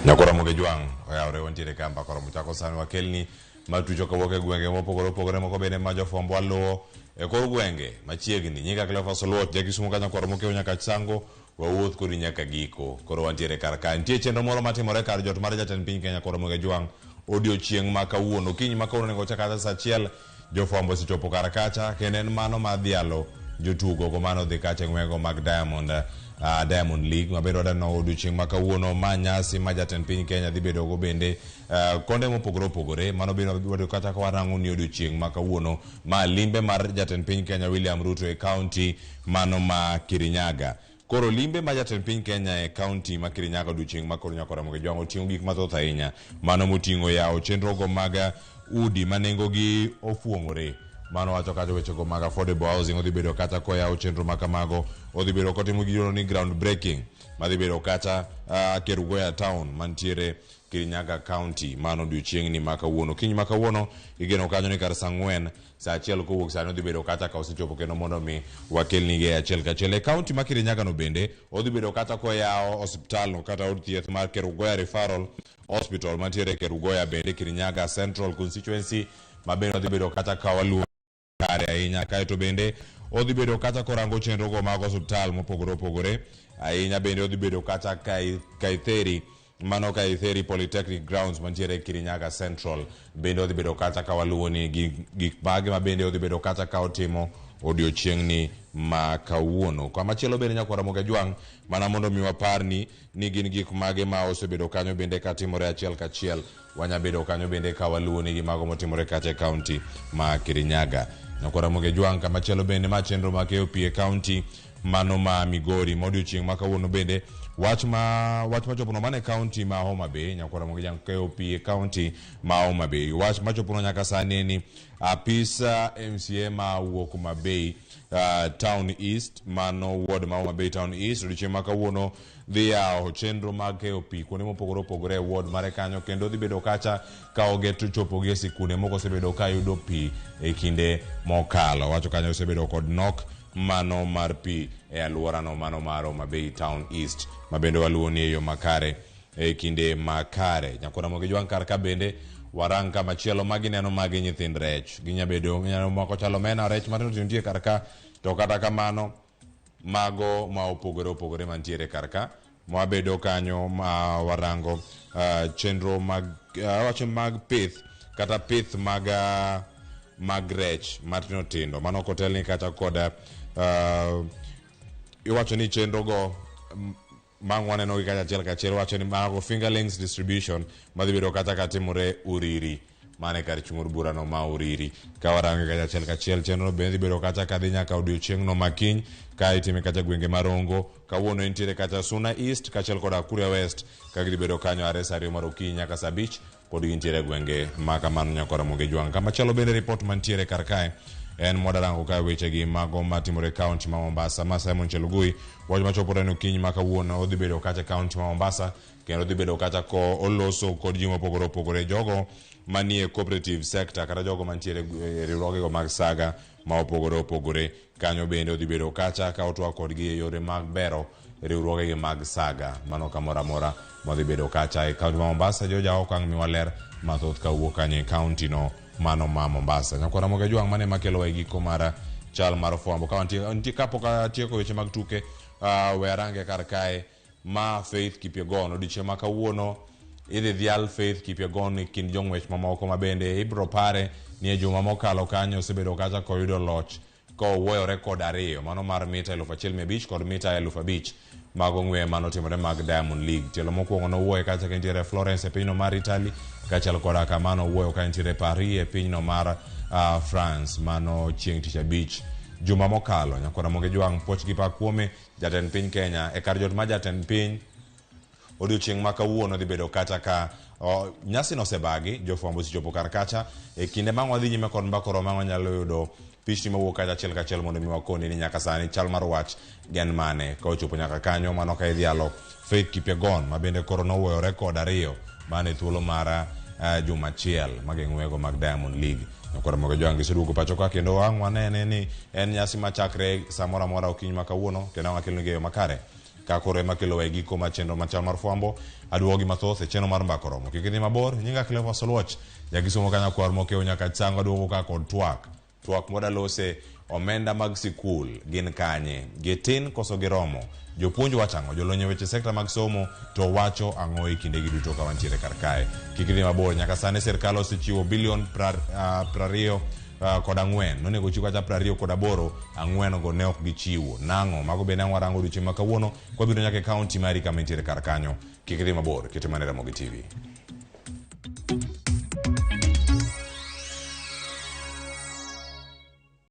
Nyakora Moge Jwang' oyawre wantiere ka mbaka oromo chako sani wakelni matucho kawuok e gwenge mopogore opogore moko bende ma jofwambo waluwo e kor gwenge machiegni. Nyinga Cleophas Oluoch, ja Kisumu ka nyakwar Mokew nyaka Chango, wawuoth kodi nyaka giko. Koro wantiere kar ka. Nitie chenro moro matimore kar jot mar jatend piny Kenya Koro Moge Jwang' odiochieng' ma kawuono. Okinyi ma kawuono onego chak kata saa achiel Jofwambo osechopo kar kacha kendo en mano mar dhialo jotugo go mano dhi kacha e ng'wego mag Diamond, Diamond League ma bende wadaneno odiochieng' ma kawuono. Ma nyasi ma jatend piny Kenya dhi bedo go bende konde mopogore opogore. Mano bende wabiro kata ka warango ni odiochieng' ma kawuono ma limbe mar jatend piny Kenya William Ruto e county mano ma Kirinyaga. Koro limbe ma jatend piny Kenya e county ma Kirinyaga odiochieng' ma koro nyaka Ramogi Jwang' oting'o gik mathoth ahinya. Mano moting'o yawo chenrogo mag udi ma nengogi ofuong'ore. Mano wacho kacha wechego mag affordable housing odhi bedo kacha koyawo chenro ma kamago. Odhi bedo kotimo gimiluongo ni ground breaking madhi bedo kacha Kerugoya town mantiere Kirinyaga county. Mano odiochieng'ni ma kawuono. Kiny ma kawuono igeno kanyo ni kar saa ang'wen Saa achiel kowuok sani odhi bedo kata ka osechopo kendo mondo mi wakelnigi e achiel kachiel. E kaunti ma Kirinyaga no bende odhi bedo kata koyawo osiptal no kata od thieth mar Kerugoya Referral Hospital mantiere Kerugoya bende Kirinyaga Central Constituency ma bende odhi bedo kata ka waluwo kare ahinya. Kaeto bende odhi bedo kata korango chenro go mag osiptal mopogore opogore ahinya bende odhi bedo kata Kaitheri Mano Kaitheri Polytechnic Grounds mantiere Kirinyaga Central bende odhi bedo kacha ka waluwo ni gik mage ma bende odhi bedo kacha ka otimo odiochieng'ni ma kawuono. Kama chielo bende nyakwar Ramogi Ajwang' mana mondo mi waparni ni gin gik mage ma osebedo kanyo bende katimore achiel kachiel. Wanya bedo kanyo bende ka waluwo ni gi mago motimore kacha e kaunti ma Kirinyaga. Nyakwar Ramogi Ajwang' kama chielo bende ma chenro ma keyo pi e kaunti mano ma Migori ma odiochieng' ma kawuono bende wach ma wach machopono mana e kaunti ma Homa Bay nyakwar Ramogi Ajwang' keyo pi e kaunti ma Homa Bay wach machopono nyaka sani en ni apisa MCA ma wuok Homa Bay Town East mano ward ma Homa Bay Town East odiochieng' ma kawuono dhi yawo chenro mag keyo pi kuonde mopogore opogore e ward mare kanyo kendo dhi bedo kacha ka ogeto chopogi e sikunde moko osebedo ka yudo pi e kinde mokalo. Wacho kanyo osebedo kod nok mano mar pi e alworano mano mar Homa Bay Town East ma bende waluwo ni e yo makare e kinde makare. Nyakwar Ramogi Jwang' kar ka bende warang kama chielo ma gineno magi nyithind rech. Ginya bedo ginyalo moko chalo omena rech matindo tindo nitie kar ka to kata kamano mago ma opogore opogore mantiere kar ka mwabedo kanyo ma warango chenro mag awacho mag pith kata pith mag mag rech matindo tindo mano ok otelni kata kod iwacho ni chenro go Bang' waneno gi kacha achiel kachiel wacho ni mago fingerlings distribution madhi bedo kata ka timore Uriri mane kar chung' od burano ma Uriri. Ka warange kacha achiel kachiel chenro bende dhi bedo kacha kadhi nyaka odiochieng'no ma kiny ka itime kacha gwenge ma Rongo. Kawuono entiere kacha Suna East kaachiel koda Kuria West ka gidhi bedo kanyo are saa ariyo mar okinyi nyaka saa abich pod gintiere e gwenge ma kamano nyaka Ramogi Jwang'. Kamachielo bende ripot mantiere kar kae en mwadarango kae wechegi mago matimore e kaunti ma Mombasa ma Simon Chelugui wach machopo ni okinyi ma kawuono odhi bedo kacha e kaunti ma Mombasa kendo odhi bedo kacha ko oloso kod ji mopogore opogore jogo manie cooperative sector kata jogo mantiere e riwruogego mag saga ma opogore opogore Kanyo bende odhi bedo kacha ka otwak kodgi e yore mag bero riwruogegi mag saga. Mano kamoro amora modhi bedo kacha e kaunti ma Mombasa. Joja ok ang' miwa ler mathoth ka wuok kanyo e kaunti no mano ma Mombasa. Nyakwar Ramogi Ajwang' mane makelowa e giko mar chal mar fwambo. Ka wantie, nitie kapok atieko weche mag tuke, we arange kar kae ma Faith Kipyegon odiochieng' ma kawuono idhi dhial Faith Kipyegon e kind jong'wech mamoko ma bende ibro pare ni e juma mokalo kanyo osebedo kacha koyudo loch kowuoyo rekod ariyo mano mar mita 1500 kod mita 5000 mag ong'we manotimore mag Diamond League. Tielo mokwongo nowuoye kacha ka entiere Florence e pinyno mar Italy kaachiel koda kama nowuoyo ka entiere Paris e pinyno mar France mano chieng' tich abich juma mokalo. Nyakwar Ramogi Jwang' puoch gi pak kuome Jatend piny Kenya e kar jot mar jatend piny odiochieng' ma kawuono dhi bedo kata ka o, nyasi no osebagi, jofwambo osechopo kar kacha. E kinde ma wadhi nyime kod mbaka oro ma wanyalo yudo pichni mawuok kacha achiel kachiel mondo mi wakoni ni nyaka sani chal mar wach gen mane ka ochopo nyaka kanyo mano ka idhialo Faith Kipyegon ma bende koro nowuoyo rekod ariyo mane e thuolo mar juma achiel mage ng'wego mag Diamond League. Nyakwar Ramogi Ojwang' giseduogo pacho ka kendo ang' wanene ni en nyasi machakre samoro amora okinyi ma kawuono kendo ang' wakelnigi e yo makare. Ka koro ema kelowa e giko mar chenro machal mar fwambo, aduogo gi mathoth e chenro mar mbaka oromo. Kik idhi mabor, nyinga Cleophas Oluoch, jakisumo ka nyakwar mokew nyaka chango aduogo ka kod twak. Twak mwadalose, omenda mag sikul gin kanye? Gitin koso giromo? Jopuonj wacho ang'o? Jolony e weche sekta mag somo to wacho ang'o e kindegi duto ka wantiere kar kae? Kik idhi mabor, nyaka sani sirkal osechiwo bilion 24 kod ang'wen. Nonego ochiw kata 28, ang'wen go ne ok gichiwo. Nang'o? Mago bende ang' warango odiochieng' ma kawuono kwabiro nyaka e kaunti mari kama intiere kar kanyo. Kik idhi mabor, kete mana e Ramogi TV.